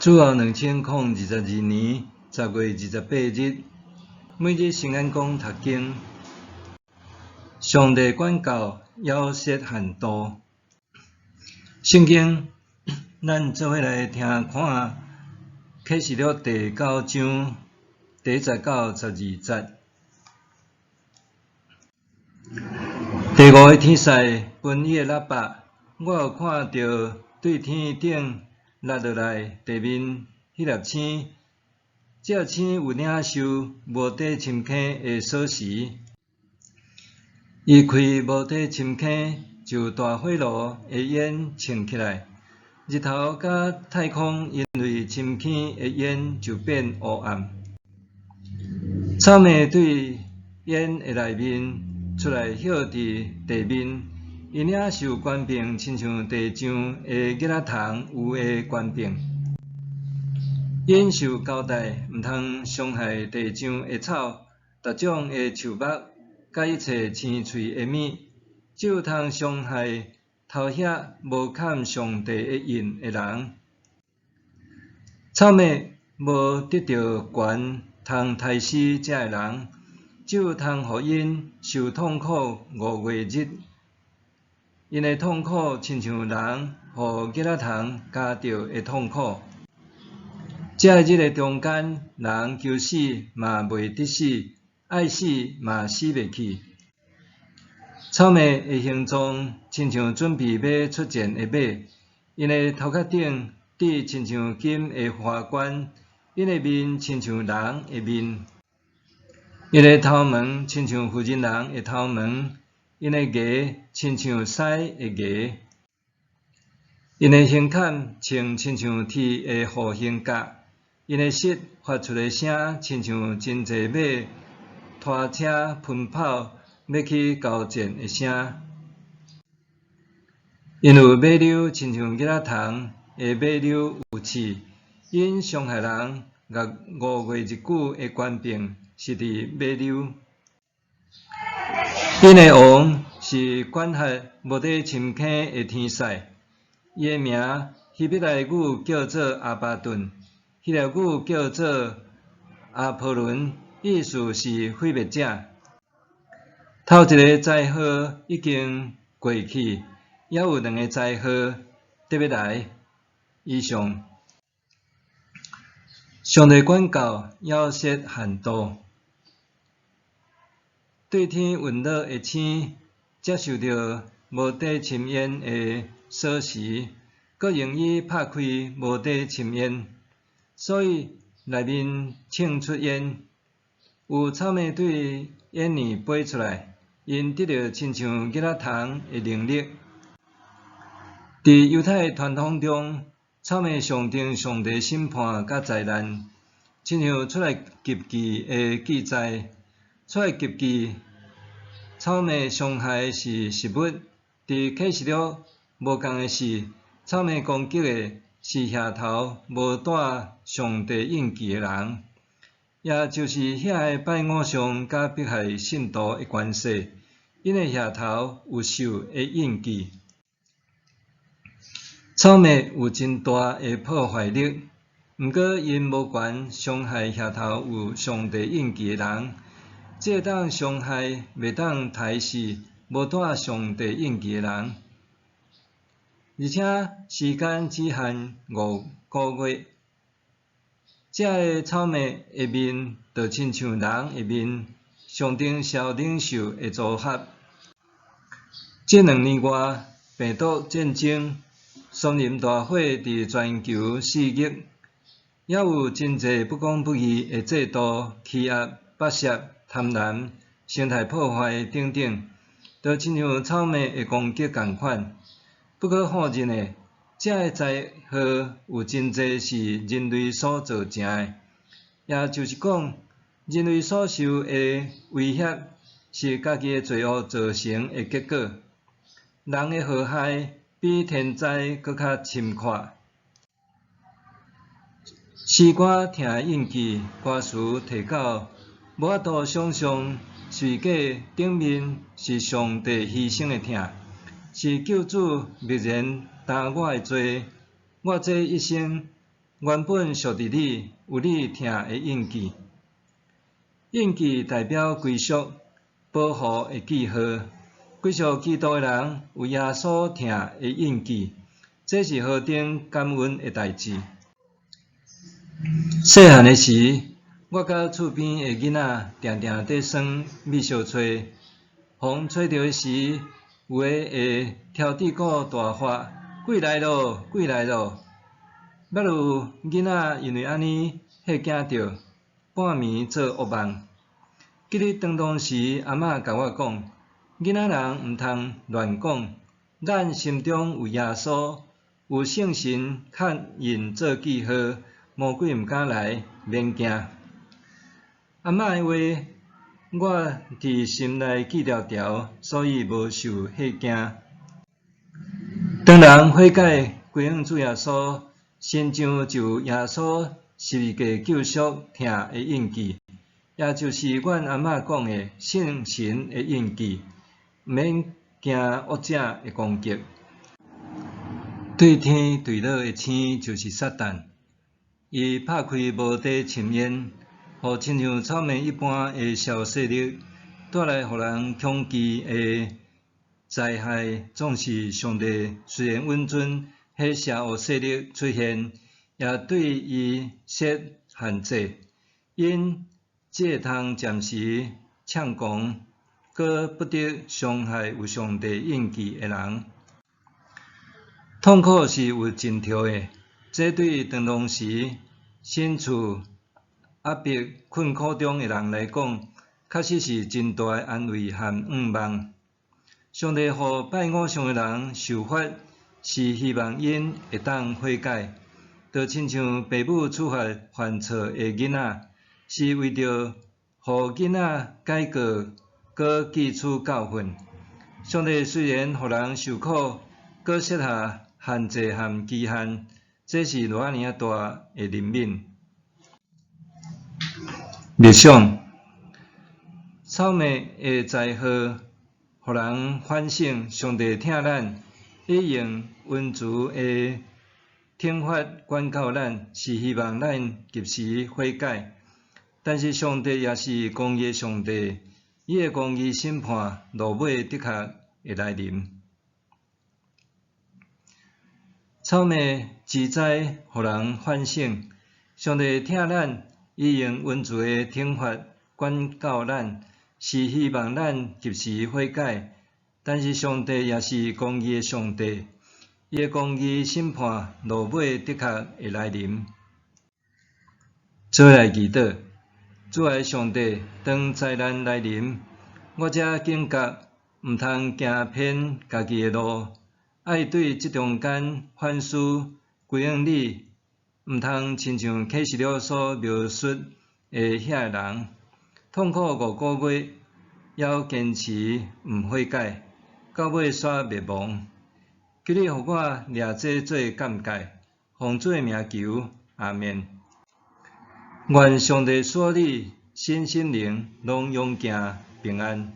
主後2022年10月28日，每日聖安講讀經，上帝管教夭折限度。聖經，咱做伙來聽看啟示錄第九章第一節到12節。第五个天使噴伊的喇叭，我又看著對天頂落落來地面彼粒星，這粒星有領受無底深坑的鎖匙。伊開無底深坑，就大火爐的煙衝起來，日頭佮太空因為深坑的煙就變烏暗。草莓對煙的內面出來歇佇地面，𪜶領受權柄，親像地上的囡仔童有的權柄。𪜶受交代，毋通傷害地上的草、逐種的樹木，佮一切青翠的物，只有通傷害頭額無嵌上帝的印的人。草物無得著權通刣死這个人，只有通予𪜶受痛苦5月日。𪜶的痛苦親像人予囡仔童咬著的痛苦。這个日的中間，人求死嘛袂得死，愛死嘛死袂去。草物的形狀親像準備欲出戰的馬，𪜶的頭殼頂戴親像金的華冠，𪜶的面親像人的面，𪜶的頭毛親像婦人人的頭毛，𪜶的牙親像獅的牙，𪜶的胸坎穿親像鐵的護胸甲，𪜶的舌發出的聲親像真濟馬拖車奔跑欲去交戰的聲。𪜶有尾溜親像囡仔童的尾溜有刺，𪜶傷害人5月日久的權柄是佇尾溜。𪜶的王是管轄無底深坑的天使，伊的名希伯來語叫做阿巴頓，希臘語叫做阿波倫，意思是毀滅者。頭一個災禍已經過去，猶有兩個災禍得欲來。以上，上帝管教夭折限度，對天隕落的星，接受著無底深淵的鎖匙，閣用伊拍開無底深淵，所以內面衝出煙，有草物對煙裡飛出來，𪜶得著親像囡仔童的能力。佇猶太傳統中，草物象徵上帝審判佮災難，親像出埃及記的記載。出埃及記，草物傷害是食物。佇啟示錄無仝的是，草物攻擊的是額頭無帶上帝印記的人，也就是遐个拜偶像佮迫害信徒的權勢，𪜶的額頭有獸的印記。草物有真大的破壞力，毋過𪜶無權傷害額頭有上帝印記的人，只會當傷害，袂當刣死無帶上帝印記的人。而且時間只限5個月。這个草物的面就親像人的面，象徵小領袖的組合。這2年外，病毒戰爭、森林大火佇全球肆虐，猶有真濟不公不義的制度、欺壓、剝削、貪婪、生態破壞等等，都親像草物的攻擊仝款。不可否認的，這个災禍有真濟是人類所造成的，也就是講，人類所受的威脅是家己的罪惡造成的結果。人的禍害比天災閣較深闊。詩歌疼的印記，歌詞提到，無法度想像十字架頂面是上帝犧牲的疼，是救主默然擔我的罪，我這一生原本屬佇你，有你疼的印記。印記代表歸屬、保護的記號。歸屬基督的人有耶穌疼的印記，這是何等感恩的代誌。細漢的時，我佮厝邊的囡仔定定佇耍覕相揣，予揣著的時，有的會挑地鼓大喊：鬼來囉，鬼來囉！猶有囡仔因為按呢嚇驚著，半暝做惡夢。記得當當時阿嬤共我講，囡仔人毋通亂講，咱心中有耶穌，有聖神刻印做記號，魔鬼毋敢來，免驚。阿嬤的話，我佇心內記牢牢，所以無受嚇驚。當人悔改歸向主耶穌，身上就有耶穌十字架救贖疼的印記，也就是阮阿嬤講的聖神的印記，毋免驚惡者的攻擊。對天墜落的星就是撒旦，伊拍開無底深淵，予親像草莓一般的消勢力，帶來予人恐懼的災害。總是上帝雖然允准彼邪惡勢力出現，也對伊設限制，𪜶只會通暫時猖狂，閣不得傷害有上帝印記的人。痛苦是有盡頭的，這對當當時身處壓迫困苦中的人來講，確實是真大的安慰和盼望。上帝予拜偶像的人受罰，是希望𪜶會當悔改，就親像父母處罰犯錯的囡仔，是為著予囡仔改過，閣記取教訓。上帝雖然予人受苦，閣設下限制和期限，這是偌爾仔大的憐憫。默想，草莓的災禍，予人反省上帝疼咱，伊用溫慈的懲罰管教咱，是希望咱及時悔改。但是上帝也是公義的上帝，伊的公義審判落尾的確會來臨。草莓之災，予人反省，上帝疼咱，伊用溫慈的懲罰管教咱，是希望咱及時悔改。但是上帝也是公義的上帝，伊的公義審判落尾的確會來臨。做伙來祈禱，主愛上帝，當災難來臨，我才警覺，毋通行偏家己的路，愛對這中間反思歸向你，毋通親像啟示錄所描述的遐个人，痛苦5個月，猶堅持毋悔改，到尾煞滅亡。求你予我掠這做鑑戒，奉主的名求，阿們。願上帝賜予你身心靈攏勇健平安。